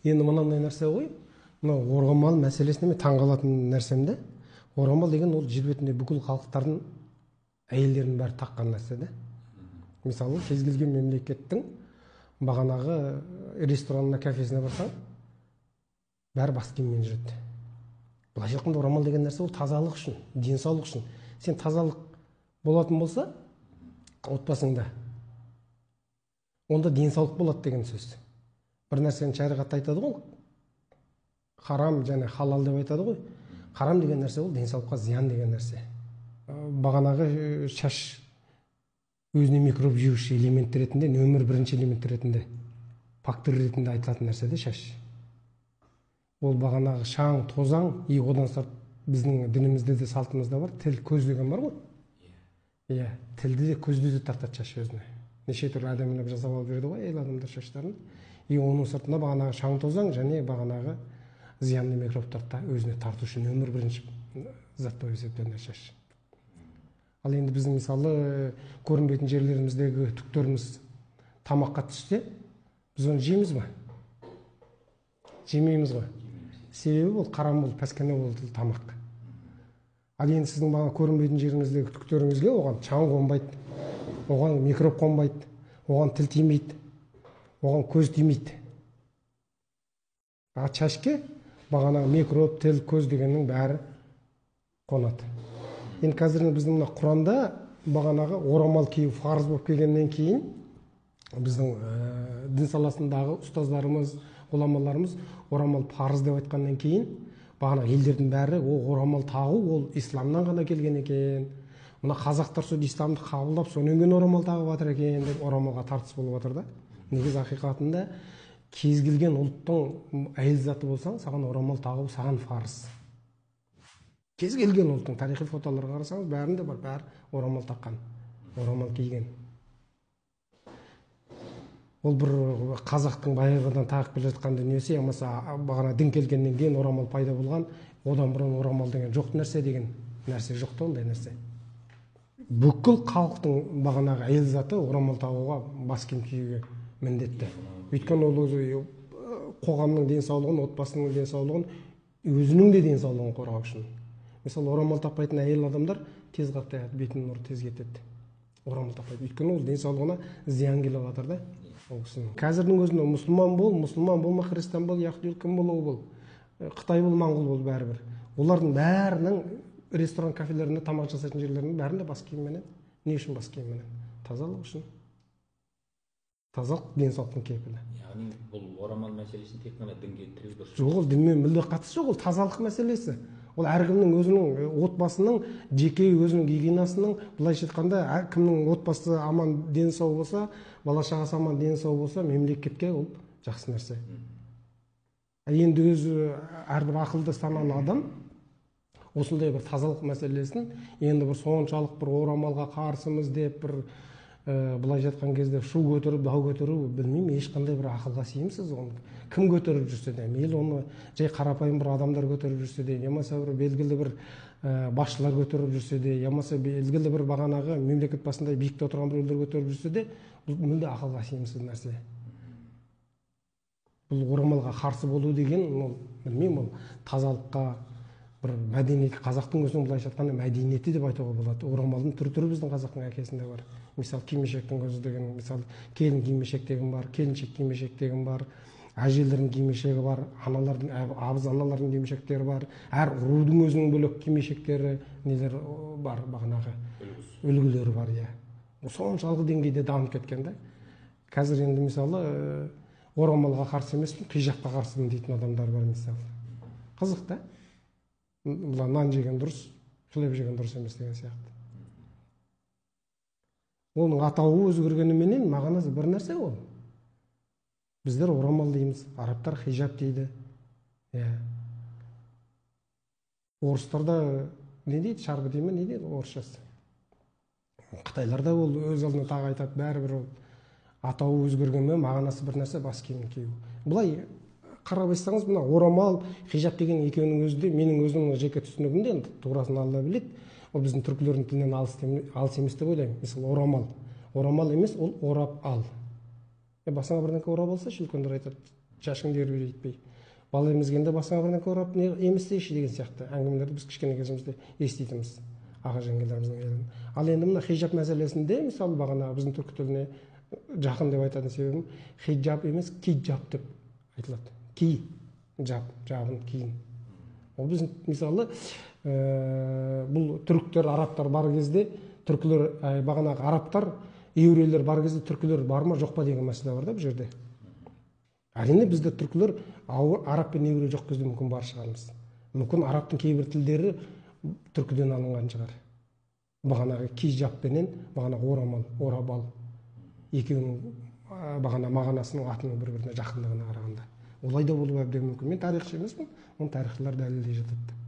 Енді мынандай нәрсе ғой, мына орамал мәселесіне мен таңғалатын нәрсем де, орамал деген ол жер бетінде бүкіл халықтардың әйелдерінің бәрі таққан нәрсе де. Мысалы, кез келген мемлекеттің бағанағы ресторанына, кафесіне барсаң, бәрі бас киіммен жүреді. Былайша айтқанда, орамал деген нәрсе ол тазалық үшін, денсаулық үшін. Сен тазалық болатын болса отбасыңда, онда денсаулық болады деген сөз. Бір нәрсені шариғатта айтады ғой, харам және халал деп айтады ғой. Харам деген нәрсе ол денсаулыққа зиян деген нәрсе. Бағанағы шаш өзіне микроб жеуші элемент ретінде, нөмір бірінші элемент ретінде, фактор ретінде айтылатын нәрсе де шаш. Ол бағанағы шаң, тозаң, и одан сырт біздің дінімізде де, салтымызда бар, тіл, көз деген бар ғой. Иә, тілді де, көзді де тартады шаш өзіне. Неше түрлі әдемілеп жасап алып жүреді ғой әйел адамдар шаштарын. И оның сыртында бағанағы шаң, тозаң және бағанағы зиянды микробтарды да өзіне тарту үшін нөмір бірінші зат болып есептелінеді шаш. Ал енді біздің, мысалы, көрінбейтін жерлеріміздегі түктеріміз тамаққа түссе, біз оны жейміз ба? Жемейміз ғой. Себебі ол қарам болып, пәскене болды тамақ. Ал енді сіздің бағана көрінбейтін жеріңіздегі түктеріңізге оған шаң қонбайды, оған микроб қонбайды, оған тіл тимейді, оған көз тимейді. А шашке бағанағы микроб, тіл, көз дегеннің бәрі қонады. Енді қазір біздің мына Құранда бағанағы орамал кию фарыз болып келгеннен кейін біздің дін саласындағы ұстаздарымыз, ғұламаларымыз орамал парыз деп айтқаннан кейін бағана елдердің бәрі ол орамал тағу ол исламнан ғана келген екен, мына қазақтар сол исламды қабылдап содан кейін орамал тағып жатыр екен деп орамалға тартыс болып жатыр да. Негізі ақиқатында кез келген ұлттың әйел заты болсаң, саған орамал тағу саған фарыз. Кез келген ұлттың тарихи фотоларға қарасаңыз, бәрінде бар, бәрі орамал таққан, орамал киген. Ол бір қазақтың баяғыдан тағып келе жатқан дүниесі, болмаса бағана дін келгеннен кейін орамал пайда болған, одан бұрын орамал деген жоқ нәрсе деген нәрсе жоқ та, ондай нәрсе. Бүкіл халықтың бағанағы әйел заты орамал тағуға, бас киім киюге міндетті. Өйткені ол өзі қоғамның денсаулығын, отбасының денсаулығын, өзінің де денсаулығын қорғау үшін. Мысалы, орамал тақпайтын әйел адамдар тез қартаяды, бетінің нұры тез кетеді. Орамал тақпайды. Өйткені ол денсаулығына зиян келіп жатыр да. Ол кісінің. Қазірдің өзінде мұсылман бол, мұсылман болма, христиан бол, яһуди кім болуы бол, қытай бол, моңғол бол, бәрібір. Олардың бәрінің ресторан, кафелерінде, тамақ жасайтын жерлерінің бәрінде бас киімменен. Не үшін бас киімменен? Тазалық үшін. Тазалық денсаулықтың кепілі. Яғни бұл орамал мәселесін тек қана дінге тіреу дұрыс. Жоқ, ол дінмен мүлде қатысы жоқ, ол тазалық мәселесі. Ол әркімнің өзінің отбасының, жеке өзінің гигиенасының, былайша айтқанда, әркімнің отбасы аман, дені сау болса, бала шағасы аман, дені сау болса, мемлекетке ол жақсы нәрсе. Енді өзі әрбір ақылды саналы адам осындай бір тазалық мәселесін енді бір соншалық бір орамалға қарсымыз деп бір былайша айтқан кезде шу көтеріп, дау көтеру, білмеймін, ешқандай бір ақылға сыйымсыз оны. Кім көтеріп жүрсе де, мейлі оны жай қарапайым бір адамдар көтеріп жүрсе де, болмаса бір белгілі бір басшылар көтеріп жүрсе де, болмаса белгілі бір бағанағы мемлекет басында биікте отырған біреулер көтеріп жүрсе де, бұл мүлде ақылға сыйымсыз нәрсе. Бұл орамалға қарсы болу деген, ол білмеймін, ол тазалыққа бір мәдениет, қазақтың өзінің былайша айтқанда мәдениеті деп айтуға болады. Орамалдың түр-түрі біздің қазақтың әкесінде бар. Мысалы, кимешектің өзі деген, мысалы, келін кимешек деген бар, келіншек кимешек деген бар, әжелердің кимешегі бар, аналардың, абыз аналардың кимешектері бар, әр рудың өзінің бөлек кимешектері, нелер бар, бағанағы үлгілері бар, иә. Соншалықты деңгейде дамып кеткен да. Қазір енді мысалы, орамалға қарсы емеспін, хижапқа қарсымын дейтін адамдар бар мысалы. Қызық та. Бұлар нан жеген дұрыс, хлеб жеген дұрыс емес деген сияқты. Оның атауы өзгергеніменен мағынасы бір нәрсе ол. Біздер орамал дейміз, арабтар хижап дейді. Иә. Орыстар да не дейді, шарбы дейді ме, не дейді орысшасы. Қытайлар да ол өз алдына тағы айтады, бәрібір ол атауы өзгергенімен мағынасы бір нәрсе, бас киім кию. Былай қарап айтсаңыз, мына орамал, хижап деген екеуінің өзі де менің өзімнің жеке түсінігімде, енді турасын Алла біледі, ол біздің түркілердің тілінен алыс емес деп ойлаймын. Мысалы, орамал. Орамал емес, ол орап ал. Басыңа бірдеңке орап алсайшы, үлкендер айтады. Шашыңды ербейтпей. Бала емізгенде басыңа бірдеңке орап емізсейші деген сияқты әңгімелерді біз кішкене кезімізде еститінбіз аға жеңгелеріміздің. Ал енді мына хиджаб мәселесінде, мысалы, бағана біздің түркі тіліне жақын деп айтатын себебім, хиджаб емес, киджаб деп айтылады. Ки, жап, жабын, киін. Ол біздің, мысалы, бұл түріктер, арабтар бар кезде, түркілер, бағанағы арабтар, еврейлер бар кезде түркілер бар ма, жоқ па деген мәселе бар да бұл жерде. Әрине, бізде түркілер араб пен еврей жоқ кезде мүмкін бар шығармыз. Мүмкін арабтың кейбір тілдері түркіден алынған шығар. Бағанағы кижаппенен бағанағы орамал, орабал екеуінің бағана мағынасының атының бір-біріне жақындығына қарағанда. Олай да болуы әбден мүмкін. Мен тарихшы емеспін, оны тарихшылар дәлелдей жатады.